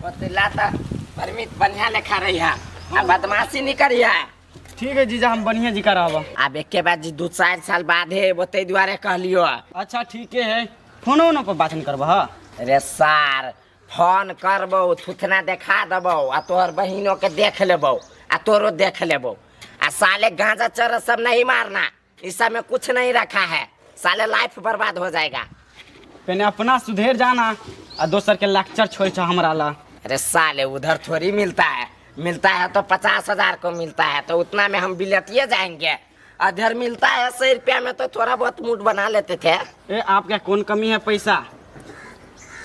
ओते लाता परमित बढ़िया लेखा रही है आ बदमाशी नहीं करिया। ठीक है जीजा, हम बढ़िया जी का रहब। आब एके बार जी 2-4 साल बाद है वो, ताहि दुआरे कहलियो। अच्छा, ठीके है। फोनो उनो पर बात नहीं करबह? रे सार, फोन करबौ, थुथना देखा देबौ आ तोहर बहिनो के देख लेबौ आ तोरो देख लेबौ। आ साले गांजा चरस सब नहीं मारना, इस सब में कुछ नहीं रखा है साले, लाइफ बर्बाद हो जाएगा। पहले अपना सुधेर जाना आ दोसर के लेक्चर छोड़ छ हमरा ला। अरे साले, उधर थोड़ी मिलता है। मिलता है तो 50,000 को मिलता है, तो उतना में हम बिलतिए जाएंगे। अधर मिलता है 100 रुपया में, तो थोड़ा बहुत मूड बना लेते थे। ए, आपके कौन कमी है पैसा?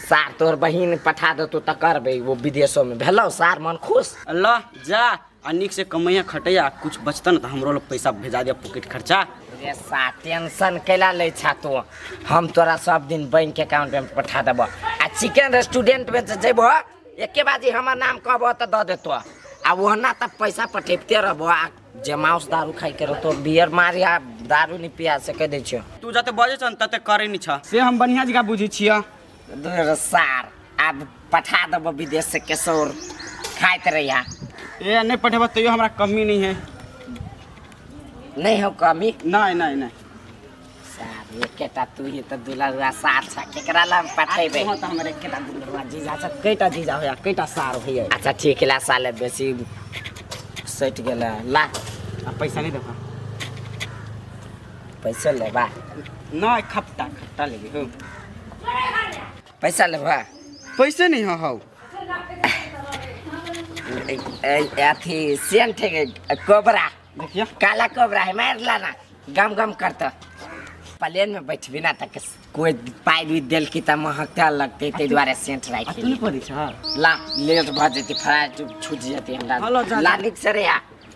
सार, तोहर बहिन पठा दे तो करबे वो विदेशों में भेलौ सार, मन खुश। अल्लाह जा आ निक से कमैया खटैया, कुछ बचता न तो हमरो लोग पैसा भेजा दिया, पॉकेट खर्चा। रे सा, टेंशन कैला लै छा तू? हम तोरा सब दिन बैंक अकाउंट में पठा देबो आ चिकन रेस्टोरेंट में जे जेबो, एके बाजी हमर नाम कहबो तऽ दऽ देतो। आ ओहना तऽ पैसा पठेबते रहबो। आ जे मांस दारू खाइ के रहतो, बियर मारी आ दारू नहीं पिया से कहि दै छियो। तू जते बजे छ तते करे नहीं छ, से हम बढ़िया जगह बुझी छिया। रे सार, आब पठा देबो विदेश से केसौर, खाइत रहिया। ए, नहीं पठेबा तैयो हमरा कमी नहीं है। नहीं हो कमी? नहीं नहीं नहीं। सार, एकेटा तू ही तऽ दुलरुआ सार छ, केकरा ला हम पठेबै? तो हमर एकेटा दुलरुआ जीजा छ, कैटा जीजा होया, कैटा सार होया? अच्छा ठीक ला साले, बेसी सटि गेल ला। आ पैसा नहीं देखा? पैसा लेबा? नहीं, खपटा खपटा लेबे हो। पैसा लेबा? पैसे नहीं हो हौ। अथी सेंट है कोबरा। देखिए। काला कोबरा है, मार लाना, गम गम करता। प्लेन में बैठबी ना तक कोई पाई भी देल की त महकता लगते, ताहि दुआरे सेंट राखि। तू नहीं पढ़ी छ? ला, लेट भऽ जेतै, फ्लाइट छूट जेतै हमरा। हलो, जा, जा। ला, नीक से रे।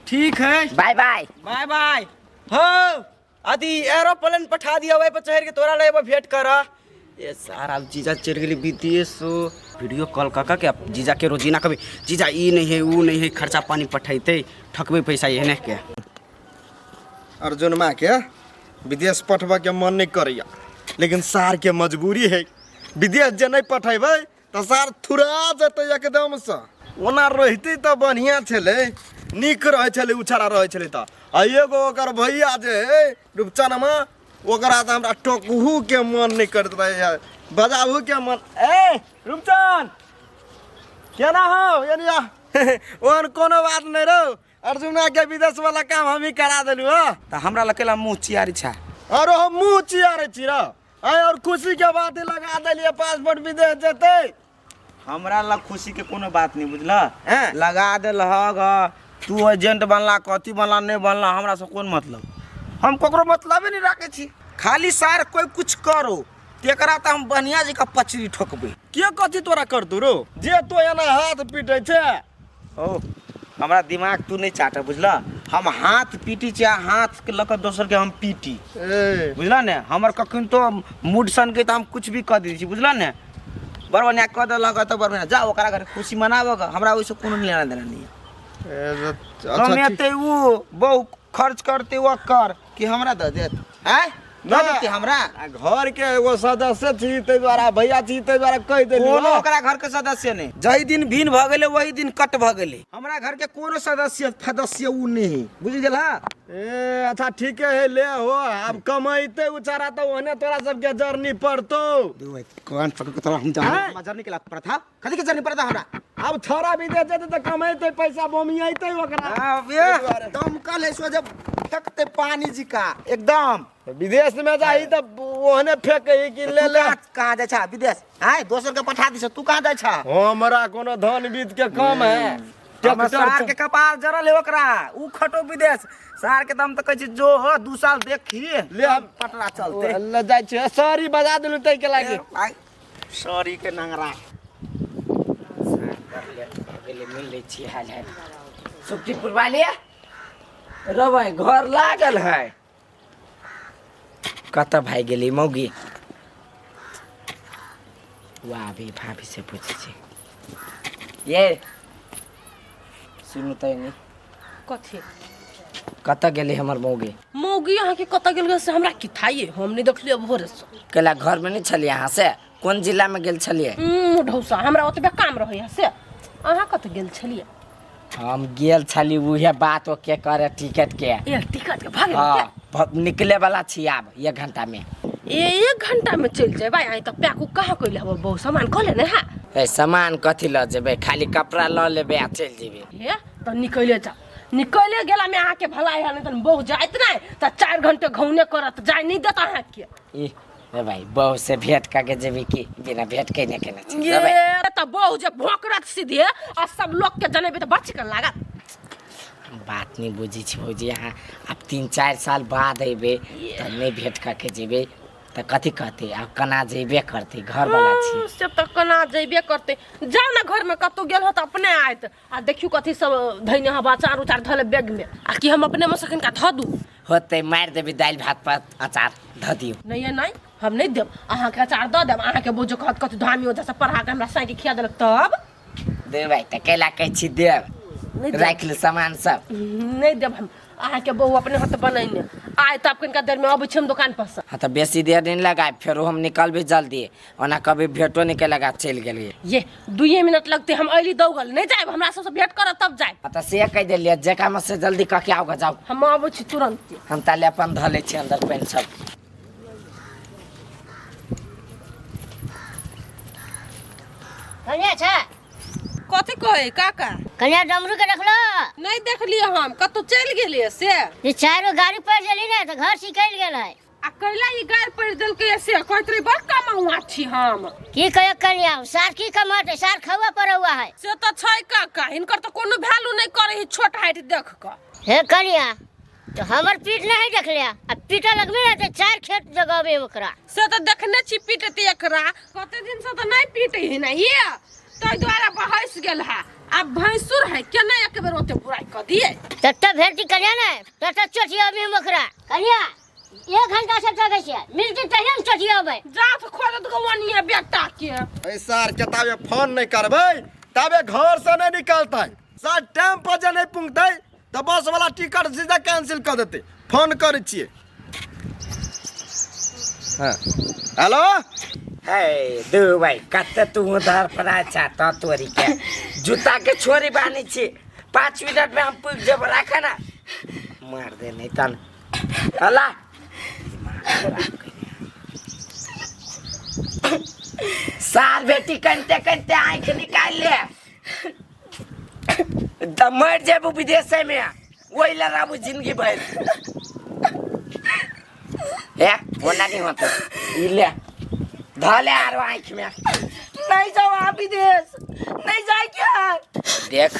ठीक है। बाय बाय। बाय बाय हो। अथी एरोप्लेन पठा दिया, वही पर चढ़ के तोरा ले भेंट कर। ये सारा जीजा चढ़ गेली विदेश। वीडियो कॉल कऽ के जीजा के रोजीना कभी जीजा ई नहीं है, ऊ नहीं है, खर्चा पानी पठैते, ठकबै पैसा एहने के। अर्जुनमा के विदेश पठबऽके मन नहि करैया, लेकिन सारके मजबूरी है। विदेश जे नहि पठेबै तऽ सार थुरा जेतै एकदमसँ। ओना रहितै तऽ बढ़िआँ छलै, नीक रहै छलै, उछारा रहै छलै तऽ। आ एगो ओकर भैया जे है रूपचनमा, ओकरा तऽ हमरा टोकहूके मन नहि करैत रहैए, बजाबूके मन। ए रूपचन, केना हौ? एनिया ओहन कोनो बात नहि रौ, अर्जुना के विदेश वाला काम हम ही करा देलू। हो। तऽ हमरा लग केला मुँह चियारी छा? अरे हम मुँह चियारे छी रौ? आय और खुशी के बात ही लगा देलिए पासपोर्ट, विदेश जेते। हमरा लग खुशी के कोनो बात नहीं, बुझल? हैं? लगा देलहक तू एजेंट बनला, कथी बनला, नहीं बनला, हमरा से कोन मतलब? हम ककरो मतलबे नहीं राखे छी। खाली सार कोई कुछ करो तेकरा तऽ हम बढ़िया जकाँ पचरी ठोकबै। के कथी तोरा करतू रो, जे तो एना हाथ पीटे छै? ओ हमरा दिमाग तू नहीं चाट, बुझल? हम हाथ पीटी छी आ हाथ के लऽ कऽ दोसर के हम पीटी। ए। बुझल ने? हमर कखन तो मूड सन के तऽ हम कुछ भी कऽ दै छी, बुझल ने? बड़ बढ़िया कऽ देलक तऽ बड़ बढ़िया, जा ओकरा घर खुशी मनाबऽ, हमरा ओहिसँ कोनो लेना देना नहीं। ए, अच्छा ठीक। कमेतै उ बहु, खर्च करतै ओकर, कि हमरा दऽ देत? आँय, दऽ देतै हमरा? आ घर के एगो सदस्य छी ताहि दुआरे, भैया छी ताहि दुआरे कहि देली। कोनो ओकरा घर के सदस्य नहीं। जाहि दिन भिन्न भऽ गेलै वही दिन कट भऽ गेलै। हमरा घर के कोनो सदस्य फदस्य उ नहीं, बुझि गेला? ए अच्छा ठीके है, ले हो। आब कमैते उचारा तऽ ओहने तोरा सबके जरनी पड़तौ। कान पकड़ के तोरा हम हैं? जरनी के ला प्रथा कथी के जरनी पड़ता हमरा? आब छोरा विदेश जेतै तऽ कमैते पैसा बोमियैते ओकरा। अबे दमकल है सो जब फेंकते पानी जी का एकदम। विदेश में जाही तऽ ओहने फेंके कि ले तू ले। कहाँ जाइ छा विदेश? आय दोसर के पठा दिस, तू कहाँ जाइ छा? हमरा कोनो धन बीत के कम है? हमर सार के कपार जरल है ओकरा, उ खटो विदेश। सार के दम तऽ कहै छी जो हो, 2 साल देखी। ले हम पटरा चलते। ले जाइ छी, सॉरी बजा देलू ताहि के लागी। सॉरी के नंगरा। गेलै, मिल लै छी हाल हाल। सुखटीपुर वाले रबै घर लागल है, कतऽ भागि गेली मौगी? वाह, अभी भाभी से पूछै छी। ये सुनू तऽ एनी। कथी? कतऽ गेली हमर मौगी? मौगी अहाँके कतऽ गेल से हमरा की थाइए, हम नहि देखलियै भोरे से। केला घरमे नहि छलियै अहाँ? से कोन जिलामे गेल छलियै? ढौसा, हमरा ओतबे काम रहैया से। अहाँ कतऽ गेल छलियै? हम गेल छली उहे बात ओके करे टिकट के। ए टिकट के भऽ गेल? हाँ, निकले वाला छी आब एक घंटा में। ए एक घंटा में चलि जेबै? आइ तऽ पैक उक कहाँ कैले हबो? बहु सामान कऽ लेने है? ए सामान कथी लऽ जेबै, खाली कपड़ा लऽ लेबै आ चलि जेबै। हे तऽ निकले जाउ, निकले गेला में अहाँके भलाई है, नहीं तऽ बहु जाइत नहि तऽ 4 घंटे घौने करत, जाय नहीं देत अहाँके। ई रे भाई, बहू से भेंट करके जेबी कि बिना भेंट केने केने चलि जेबै? ये तऽ बहु जे भोकरत सीधे आ सब लोग के जनेबै तऽ बड़ चिकन लागत। बात नहीं बुझी छी भौजी अहाँ, आब 3-4 साल बाद अयबै तऽ नहीं भेंट करके जेबै तऽ कथी कहतै? आब केना जेबे करतै, घर वाला छी। हँ, से तऽ केना जेबे करतै। जाउ ने घर में कतौ गेल हो तऽ अपने आयत। आ देखियौ कथी सब धैने हब, अचार उचार धले बैग में, आ कि हम अपने में से कनिका धऽ दू? होतै मारि देबै दालि भात पर अचार धऽ दियौ। नहीं नहीं, हम नहीं देब अहाँके अचार, दऽ देब अहाँके बोझो कहत कथी धामी ओझा से पढ़ा के हमरा साइके खिया देलक तब। देबै तऽ कैला कहै छी देब? नहि देब। राखि ले सामान सब। नहीं देब हम अहाँके, बहु अपने हाथ बनैने आइ तब कनिका देर में अबै छी हम दुकान पर से। हाँ तऽ बेसी देर नहीं लगाए, फेरो हम निकलबै जल्दी, ओना कभी भेंटो नहीं केलक आ चलि गेलियै। ये 2 मिनट लगते, हम अयली दौगल, नहीं जायब, हमरा सबसे भेंट करब तब जायब। हाँ तऽ से कहि देलियै, जेका में से जल्दी कऽ के आउ जाउ। हम अबै छी तुरंत। हम ताले अपन धऽ लै छी अंदर पानि सब। कनिया छै? कथी कहै काका? कनिया, डमरू के देखलो? नहीं देखलियै हम, कतौ चलि गेलियै से। जे चारो गाड़ी पड़ गेली ने तऽ घर सिकल गेल है। आ कैला ई गारि पड़ि देलकै से? कहैत रही बड़ कमौआ छी हम। की कहियो कनिया, सार की कमाते, सार खौआ पड़ौआ है। से तऽ छै काका, हिनकर तऽ कोनो वैल्यू नहि करै है छोट हाइट देख कऽ। हे कनिया, तो हमर पीठ नहीं देखले आ पीटा लगबे ने तऽ 4 खेत जगाबे ओकरा। से तऽ देखने छी पीटते एकरा, कते दिन से तऽ नहि पीटे है ने ये, ताहि दुआरे बहस गेल है। आब भैंसुर है, केना एक बेर ओते बुराइ कऽ दिए? तत्ते भेटी कनिया ने तत्ते चोटियाबी हम ओकरा। कनिया, 1 घंटा से तकै छियै, मिलती तहिए ने चोटियाबै। जात खोजत गवनिया बेटा के। ए सार के ताबे फोन नहीं करबै ताबे घर से नहीं निकलतै। सार टाइम पर जे नहीं पुगतै तऽ बस वाला टिकट सीधा कैंसिल कऽ देतै। फोन करै छियै। हाँ हेलो। हे दू भाई, कते तू उधर पर अच्छा तो तोरी के जूता के छोरी बानी छी, 5 मिनट में हम पुग जेब, राख ना मार दे नहीं तन अला। सार बेटी कनते कनते आँख निकाल ले त मर जेबू विदेशे में, वही लड़ाबू जिंदगी भर। हे ओना नहीं होते, ई ले धले आरो आँख में। नहीं जाओ आप विदेश, नहीं जाए क्या? देख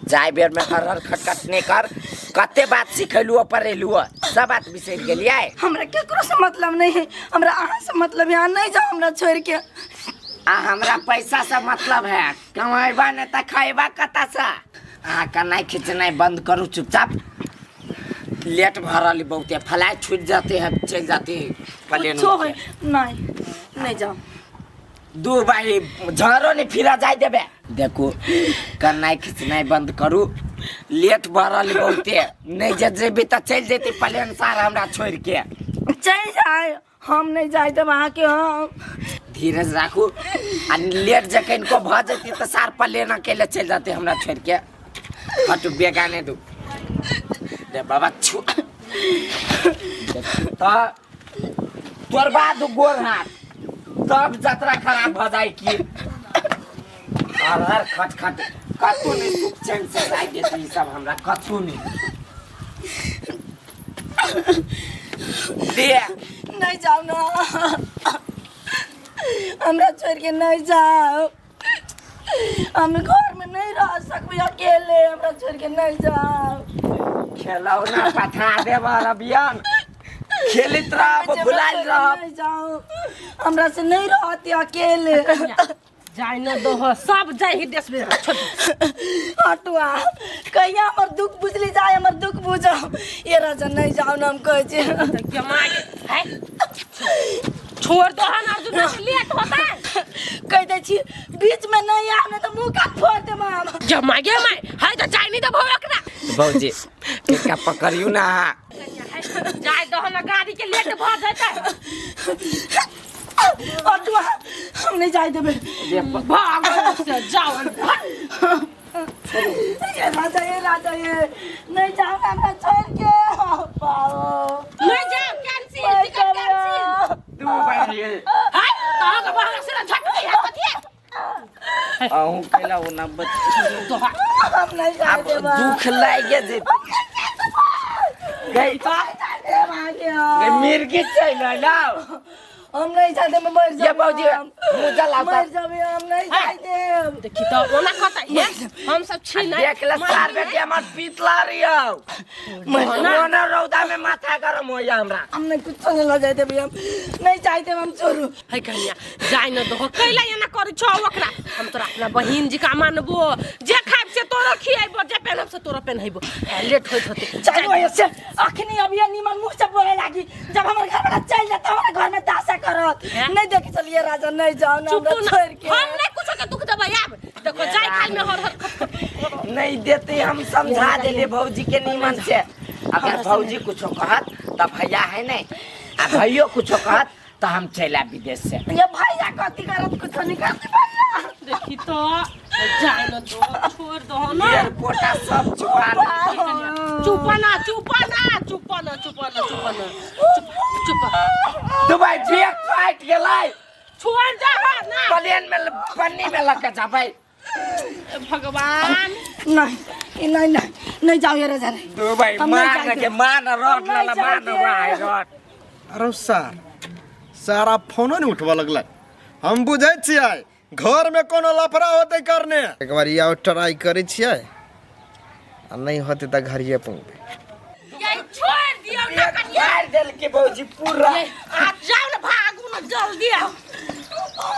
जाय बेर में हर हर खटखट नहीं कर, कते बात सिखेलुओ पढ़ेलुओ सब बात बिसरि गेलियै। हमरा केकरो से मतलब नहीं है, हमरा अहाँ से मतलब है। अहाँ नहीं जाओ हमरा छोड़ के। आ हमरा पैसा से मतलब है, कमेबा नहीं तऽ खैबा कतऽ से? अहाँ कनाइ खिचनाइ बंद करू चुपचाप, लेट भऽ रहल है बहुते, फ्लाइट छूटि जाते है, चलि जाते है प्लेन। कुछो है नहीं, नहीं जाओ। दू भाई झरो नहीं फिरा जाय देबे। देखू कनाइ खिचनाइ बंद करू, लेट भऽ रहल है बहुते, नहीं जे जेबी तऽ चलि जेतै प्लेन सार हमरा छोड़ि के। चलि जाए, हम नहीं जाए देब अहाँके। हम धीरज राखू, आ लेट जे कनिको भऽ जेतै तऽ सार प्लेन अकेले चलि जेतै हमरा छोड़ि के। हटू बेगाने दू रे बाबा छु तऽ तोड़बा दू गोर हाथ तब जतरा खराब भऽ जाइ की। हर हर खट खट कतौ नहि सुख चैन से जाइ देती ई सब हमरा कतौ नहि दे। नहीं जाओ ना हमरा छोड़ के, नहीं जाओ, हम घर में नहीं रह सकबे अकेले, हमरा छोड़ के नहीं जाओ। खेलौना पठा देब रबियन, खेलित रहब भुलायल रहब। नहीं जाओ, हमरा से नहीं रहती अकेले। जाय न दो, सब जाय ही देश में। हटुआ कहिया हमर दुख बुझली जाय, हमर दुख बुझो ये राजा, नहीं जाओ ना हम कहै छी। है छोड़ दो हन अर्जुन, लेट होता है। कह दै छी बीच में नहीं आब, नहीं तो मुंह काट फोड़ देब हम। जमा गे my है तो जाय नहीं देबो एकरा। भौजी एकरा पकड़ियौ ना। जाय दो हन, गाड़ी के लेट भ जेतै। और हम नहीं जाए देबे। भाग से जाओ। ये राजा, ये राजा, ये नहीं जाओ हमरा छोड़ के पाओ। नहीं जाओ, कैंसिल टिकट कैंसिल। दू भाई हाय कहाँ के भाग से झट के कथी अहूँ कैला ओना बच तो हम नहीं जाए आब देबे। दुख लागि जेतै गई गए मिर्गी चलि अयलौ। हम नहीं जाते, मैं मर ये जाबे। बाबूजी मुजा लाता मर जाबे, हम नहीं जाए देब। देखी तो ओना कहता ये हम सब छी नहीं। देख ले सार बेटी हमर पीतला रहियौ ओना रौदा में माथा गरम होइया हमरा। हम नहीं कुछ नहीं ल जाए देबे, हम नहीं जाए देब, हम छोड़ू। है कन्या जाय न दहो, कैला एना करै छौ ओकरा? हम तोरा अपना बहिन जी का मानबो, जे खाइब से तोरो खियैबो, जे पेनहब से तोरो पेनहैबो। लेट होइत होते। चलो ऐसे अखनी अभी ये नीमन मुंह से बोले लागी, जब हमर घर वाला चल जाता हमारे घर में दासा करत। नहीं देख चलिए राजा, नहीं जाओ ना चुप हमरा ना, छोड़ के। हम नहीं कुछ के दुख देबै आब। देखो जाय खाल में हर हर खट खट। नहीं देते, हम समझा देले भौजी के नीमन से। अगर भौजी कुछो कहत त भैया है नहीं, आ भैयो कुछो कहत त हम चलि आयब विदेश से। ये भैया कथी करत? कुछ नहीं करत भैया। देखी तो जाय न दो, छोड़ दो ना। ये कोटा सब छुपा चुप ना, चुप ना, चुप ना, चुप ना, चुप ना, चुप चुप। दुबई बैग फाटि गेलै। छोड़ जा ना। प्लेन में पन्नी में लऽ के जेबै। भगवान नहीं नहीं नहीं नहीं जाओ ये राजा नहीं। दुबई हम नहीं मान जाएंगे। के मान रट हम नहीं लला मान जाएंगे। भाई रट। अरे सार सारा फोनो नहीं उठबऽ लगलै। हम बुझै छियै घर में कोनो लफड़ा होतै करने। एक बार और ट्राई करै छियै आ नहीं होतै तऽ घरिये पहुँचबै। ये छोड़ दियो ना कन्या। मारि देलकै भौजी पूरा। ये आ जाओ ना, भागू ना जल्दी आओ।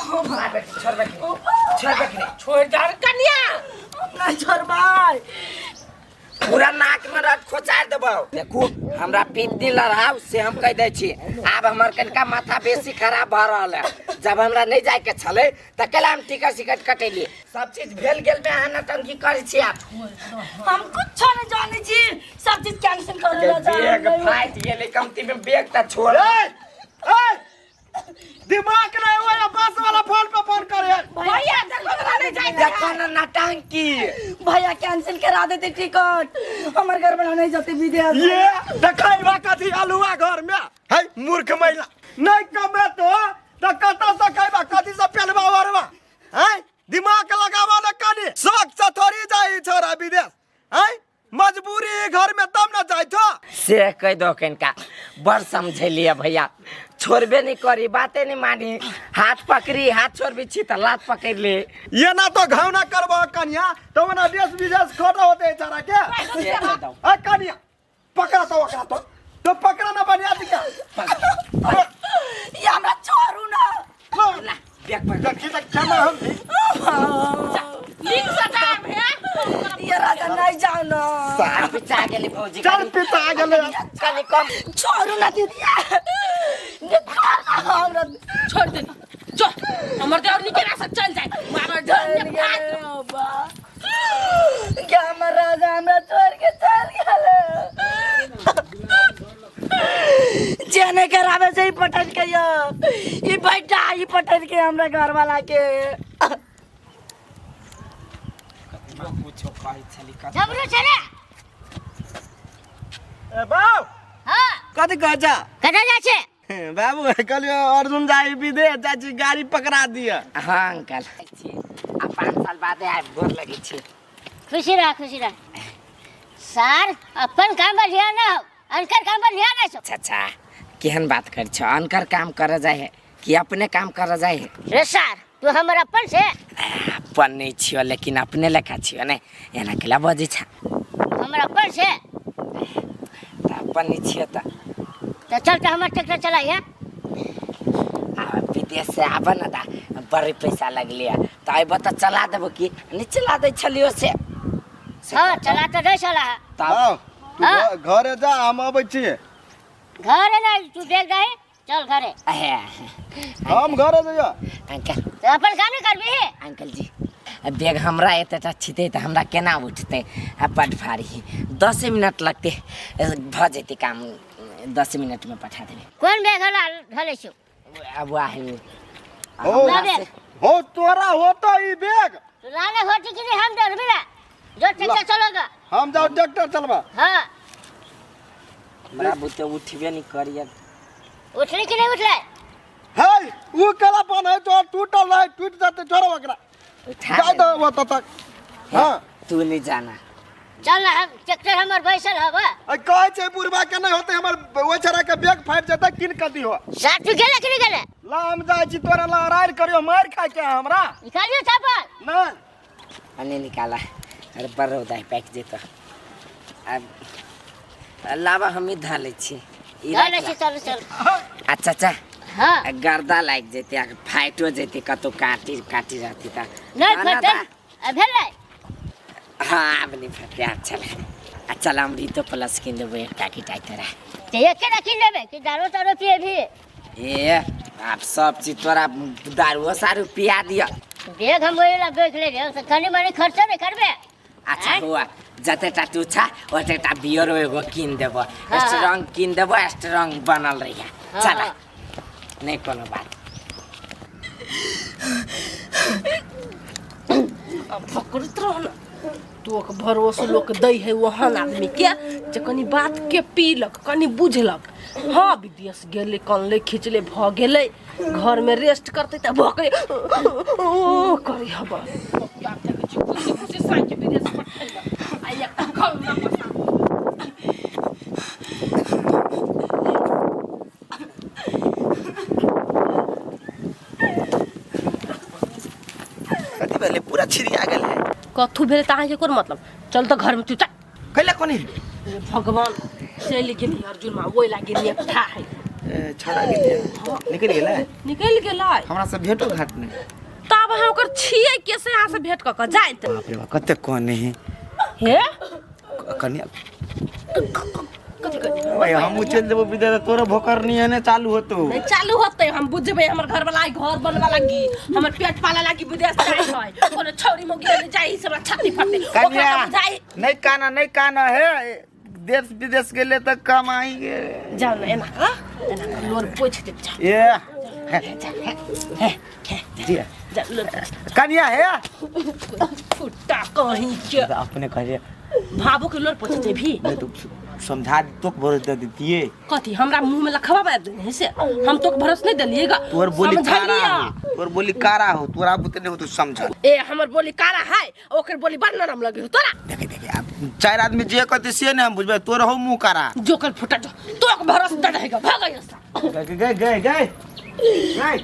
छोड़ बेटी, छोड़ बेटी, छोड़ जा कन्या। नहीं छोड़बै। पूरा नाक में रट खोचार देबौ। देखू हमरा पित्ती लड़ाव से हम कह दै छी। आब हमर कनिका माथा बेसी खराब भऽ रहल है। जब हमरा नहीं जाय के छलै तऽ कैला हम टिकट सिकट कटेलियै। सब चीज भेल गेल में अहाँ नौटंकी करै छी आब। हम कुछ नहीं जाने छी, सब चीज कैंसिल कर दो राजा। बैग फाटि गेलै कमती में, बैग तऽ छोड़। दिमाग नहीं हुआ बस वाला फोन पे फोन करे। भैया देखो ना नहीं जाए। देखो ना नौटंकी। भैया कैंसिल करा देते टिकट, हमर घर वाला नहीं जाते विदेश। ये देखैबा कथी अलुआ घर में है मूर्ख महिला। नहीं कमे तो त कतऽ से खैबा, कथी से पेलबा ओढ़बा है? दिमाग लगाबा न कनी। शौक से थोड़ी जाइ छोरा विदेश है, मजबूरी घर में तब न जाइ छो। से कह दो कनिका बड़ समझेलिए भैया, छोड़बे नहीं करी, बाते नहीं मानी, हाथ पकड़ी हाथ छोड़बी छी तऽ लात पकड़ ले। ये ना तो घाव ना करबो कनिया तो ओना देश विदेश खोट होते छोरा के। से कह दो। ए कनिया पकड़ा तो ओकरा तो तो पकड़ा ना बढ़िया दिखा। ये हमरा छोड़ू ना। ला, बैग पकड़। देखी त केना हम भी। नीक से जाब हे। ये राजा नहीं जाओ ना। सार पिचा गेली भौजी। चल पिता गेलै। कनि कम छोड़ू ना दीदी, ये छोड़ ना हमरा। छोड़ दे जो हमर देवर निके ना से चल जाए मार चल ढंग गेलै बाबा। क्या हमर राजा हमरा छोड़ के चल गेलै? जे नहीं करावे से ही पटल के यो ई बैठा ई पटल के हमरा घर वाला के। कुछो कहै छली कथी। जबरू छे रे। ए बाउ हाँ कथी कहै छ? कतऽ जाइ छै? बाबू कहलियो अर्जुन जाइ विदेश जाइ छी, गाड़ी पकड़ा दिअ। हाँ अंकल छी आ 5 साल बाद आबि गोर लगै छी। खुशी रह, खुशी रह। सार अपन काम पर ध्यान ना हो, अनकर काम पर ध्यान नहीं छौ। अच्छा अच्छा केहन बात कर छौ? अनकर काम कर जाय है कि अपने काम कर जाय है? रे सार तू हमर अपन से। अपन नहीं छियो लेकिन अपने लेखा छियो ने, एना केला बजै छ? हमर अपन से। त अपन नहीं छियो त तो चल त हमर ट्रैक्टर चलाई है। आ विदेश से आब न दा बड़ी पैसा लगले त अइब त चला देबो कि नहीं चला दै छलियो से? हाँ चला त दै छला। तब बाउ तू हाँ। घरे जा, हम अबै छियै। घरे नहीं तू देख दही, चल घरे। हम घरे जइयो। अंकल तो अपन काम नहीं करबी? अंकल जी बैग हमरा एतेटा छितै तऽ हमरा केना उठतै? आ बड भारी 10 मिनट लगतै भऽ जेतै काम, 10 मिनटमे पठा देबै। कोन बैग हला धले छौ? अब आही हो ला बैग। हो तोरा होता ई बैग। तो लाने होती कि नहीं हम डर मिला जो ट्रैक्टर चलोगा। हम जाओ ट्रैक्टर चलबा। हाँ हमरा बुते उठबे नहीं करिए। उठले कि नहीं उठले? हे ऊ कला पन है तो टूटल है, टूट जाते छोड़ो ओकरा। उठा जा दो वो तक। हां तू नहीं जाना। चल ना हम ट्रैक्टर हमर बैसल हवा। अ कहै छै बुढ़बा के नहीं होते हमर ओ छड़ा के बैग फाटि जेतै किन क दिहो। साथ तू गेले कि नहीं गेले? ला हम जाइ छी तोरा लड़ाई करियो मार खाय के हमरा। निकालियो छापल। नहीं अने निकाला। अरे बड़ दाई पैक जेतो। अब लावा हम ही धा लै छी। चल चल चल। अच्छा अच्छा। हां गर्दा लाग जेते आ फाइटो जेते कतो काटी काटी रहती त नहीं फटल भेलै। हां अब नहीं फटले। अच्छा अच्छा अमृत प्लस किन देबो एक पैकेट आई तोरा। ते एके ना किन देबे कि दारू तारू पिए भी? ए आप सब चीज तोरा दारू सारू पिया दिया। बैग हम ओइला बैग ले रे कनी मनी खर्चा नहीं करबे। अच्छा हुआ जते टा तू छा ओते टा बियर एगो किन देबो, स्ट्रांग किन देबो, स्ट्रांग बनल रहिया। चला नहीं कोनो बात। अब पकड़त रह ना तू के भरोसा लोग दै है वहन आदमी के जे कनी बात के पीलक कनी बुझलक। हाँ विदेश गेलै कनले खिचले भ गेलै घर में रेस्ट करते त भके ओ करी हब खुशी खुशी साँझ विदेश पठैलक आ एक घर ना पसा। कथी भेलै पूरा छिरिया गेल है। कथू भेलै त अहाँके कोन मतलब? चल त घर में तू चल। कैला कोनी भगवान चलि गेली अर्जुन माँ ओहि ला गेली एकठा है। ए छड़ा गेलै निकल गेलै निकल गेलै। हमरा से भेटो घाट नहीं तब अहाँ ओकर छियै कैसे अहाँ से भेंट क क जाइत। बाप रे बाप कते कोने है हे कन्या कथी कथी ओए हम चल देबो विदेश तोरो भोकरनी एने चालू होतो। नहीं चालू होते हम बुझबे हमर घर वाला घर बनवा लागी हमर पेट पाला लागी विदेश जाय है कोनो छौरी मोगी ले जाई सब छाती फटते ओकरा त बुझाई नहीं काना नहीं काना है देश विदेश गेले त कमाई गे। जाओ ना एना का एना का लोर पोछ दे जा। ए हे जी जा लोर कन्या है फुटा कहीं के अपने कहे भाबो के लोर पोछ दे भी नहीं तो समझा तो भरोस दे दिए। कथी हमरा मुंह में लखवा बार देने से हम तो भरोस नहीं दिलिएगा। तोर बोली कारा हो तोर बोली कारा हो तोरा बुते नहीं हो तू समझ। ए हमर बोली कारा है ओकर बोली बड़ नरम लगे हो तोरा। देखे देखे अब चार आदमी जे कहते से नहीं हम बुझबे तोर हो मुंह कारा जोकर फुटा जो तो भरोस दे रहेगा भाग ऐसा गए गए गए गए गए